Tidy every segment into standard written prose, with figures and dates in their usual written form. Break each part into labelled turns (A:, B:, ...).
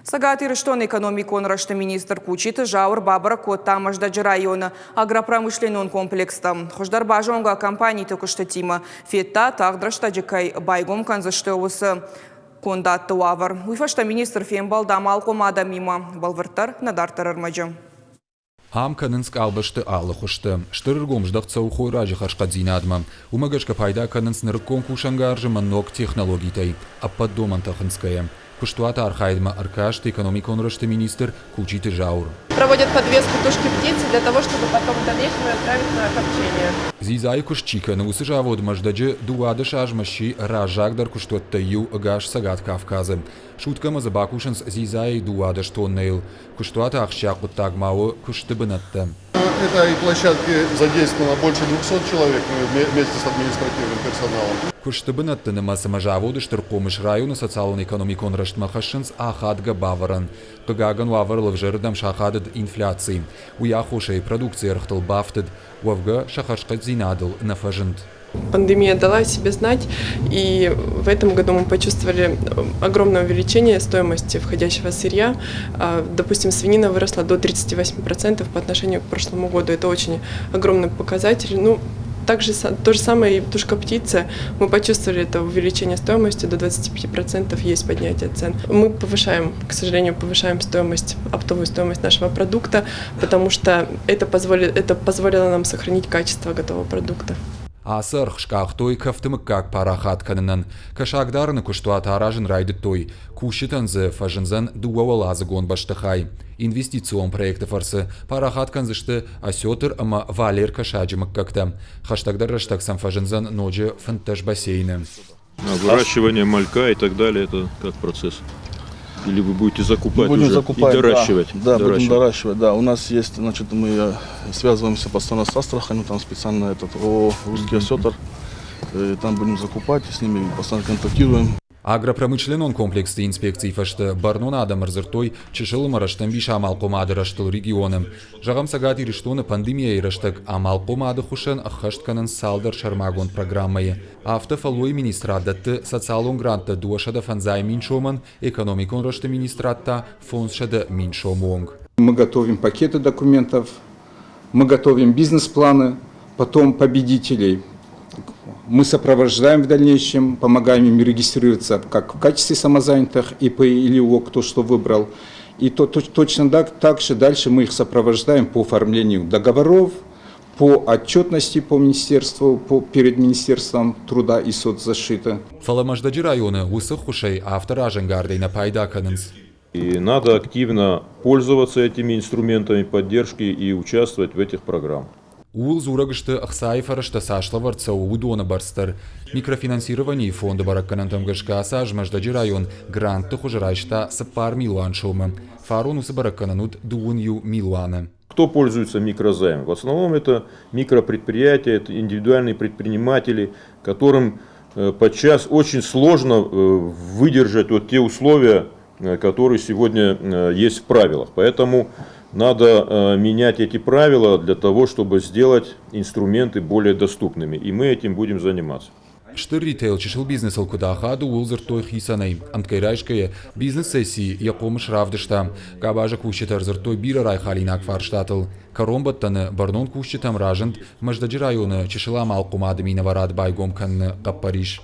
A: Цӕгат Ирыстоны экономикон рӕзты министр Кучиты Зауыр бабӕрӕг кодта Мӕздӕджы районы агропромышленнон комплекстӕ. Хуыздӕр базонгӕ компаниты куыстытимӕ федта, тагъд рӕстӕджы кӕй байгом кӕндзысты, уыцы кондадты уавӕр. Уый фӕстӕ министр фембӕлд амалхъом адӕмимӕ. Бӕлвырддӕр нӕ дарддӕр ӕрмӕджы.
B: Ам кӕнынц къалбӕсты алы хуызты. Стыр ӕргом здӕхт цӕуы хойраджы хӕрзхъӕддзинадмӕ. Уымӕ гӕсгӕ пайда кӕнынц нырыккон кусӕнгарз ӕмӕ ног технологитӕй, ӕппӕт домӕнтӕ хынцгӕйӕ. Куыстуаты архайдмӕ ӕркаст экономикон рӕзты министр Кучиты Зауыр.
C: Проводят подвеску тушки птицы для того, чтобы потом в дальнейшем ее отправить на копчение.
B: Дзидзайы куыст чи кӕны, уыцы завод Мӕздӕджы 12 азмӕ сси раззагдӕр куыстуӕттӕй иу ӕгас Цӕгат Кавказы. Суткӕмӕ дзы бакусынц дзидзайы 12 тоннӕйыл. Куыстуаты ахсджиаг хъуыддаг ма у куысты бынӕттӕ.
D: Этой площадке задействовано больше 200 человек вместе с административным персоналом.
B: Куысты бынӕтты нымӕц ӕмӕ заводы стыр хъомыс районы социалон-экономикон рӕзтмӕ хӕссынц ахадгӕ бавӕрӕн. Хъыгагӕн, уавӕрыл ӕвзӕрырдӕм сахадыд инфляци. Уый аххосӕй продукцийы ӕргътыл бафтыд, уӕвгӕ сӕ хӕрзхъӕддзинадыл нӕ фӕзынд.
C: Пандемия дала о себе знать, и в этом году мы почувствовали огромное увеличение стоимости входящего сырья. Допустим, свинина выросла до 38% по отношению к прошлому году. Это очень огромный показатель. Ну, также то же самое и тушка птицы. Мы почувствовали это увеличение стоимости до 25% есть поднятие цен. Мы повышаем, к сожалению, повышаем стоимость, оптовую стоимость нашего продукта, потому что это позволило нам сохранить качество готового продукта.
B: Ацы ӕргъ скъахтой кӕфты мыггаг парахат кӕнынӕн. Кӕсагдарыны куыстуат аразын райдыдтой. Кусджытӕн дзы фӕзындзӕн дыууӕуӕладзыгон бӕстыхай. Инвестицион проекты фӕрцы парахат кӕндзысты осетр ӕмӕ валер кӕсаджы мыггӕгтӕ. Хӕстӕгдӕр рӕстӕг сӕм фӕзындзӕн ноджы 15 бассейны.
E: Выращивание малька и так далее, это как процесс? Или вы будете закупать
F: будем
E: уже
F: закупать,
E: и доращивать?
F: Да, да, будем доращивать, да. У нас есть, значит, мы связываемся постоянно с Астраханью, там специально этот ООО «Русский осетр», там будем закупать, с ними постоянно контактируем.
B: Агропромышленнон комплексты инспекцийы фӕстӕ бӕрнон адӕм ӕрдзырдтой чысыл ӕмӕ рӕстӕмбис амалхъомады рӕзтыл регионы. Зӕгъӕм, Цӕгат Ирыстоны пандемийӕйы рӕстӕг амалхъомады хуысӕн ӕххӕст кӕнынц цалдӕр сӕрмагонд программӕйы. Афтӕ фӕллойы министрад дӕтты социалон гранттӕ 250 мин сомӕн, экономикон рӕзты министрад та 500 мин сомы онг.
G: Мы готовим пакеты документов, мы готовим бизнес-планы, потом победителей мы сопровождаем в дальнейшем, помогаем им регистрироваться как в качестве самозанятых ИП или ООО, кто что выбрал. И точно так же дальше мы их сопровождаем по оформлению договоров, по отчетности по министерству, перед Министерством труда и соцзащиты.
B: Фӕлӕ Мӕздӕджы районы уыцы ххуысӕй афтӕ разӕнгардӕй нӕ пайда кӕнынц.
E: И надо активно пользоваться этими инструментами поддержки и участвовать в этих программах.
B: Ууыл дзурӕг сты, ӕхцайы фӕрӕзтӕ цас лӕвӕрд цӕуы, уыдоны бӕрц дӕр. Микрофинансированийы фонды бӕрӕггӕнӕнтӕм гӕсгӕ ацы аз Мӕздӕджы район грантты хуызы райста 4 милуан сомы. Фарон уыцы бӕрӕггӕнӕн уыд 21 милуаны.
E: Кто пользуется микрозаймом? В основном это микропредприятия, это индивидуальные предприниматели, которым подчас очень сложно выдержать вот те условия, которые сегодня есть в правилах. Поэтому надо менять эти правила для того, чтобы сделать инструменты более доступными. И мы этим будем заниматься.
B: Стыр ритейл чысыл бизнесыл куыд ахады, ууыл дзырдтой хицӕнӕй. Ӕмткӕй райсгӕйӕ, бизнес-сессийы йӕ хъомыс равдыста. Къабазы кусджытӕ ӕрдзырдтой бирӕ райхалинаг фарстатыл. Кӕронбӕттӕны бӕрнон кусджытӕм разынд Мӕздӕджы районы чысыл амалхъомады минӕварад байгом кӕныны хъӕппӕрис.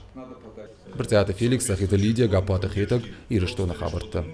B: Брытъиаты Феликс, Сахиты Лидия, Гаппуаты Хетӕг, Ирыстоны хабӕрттӕ.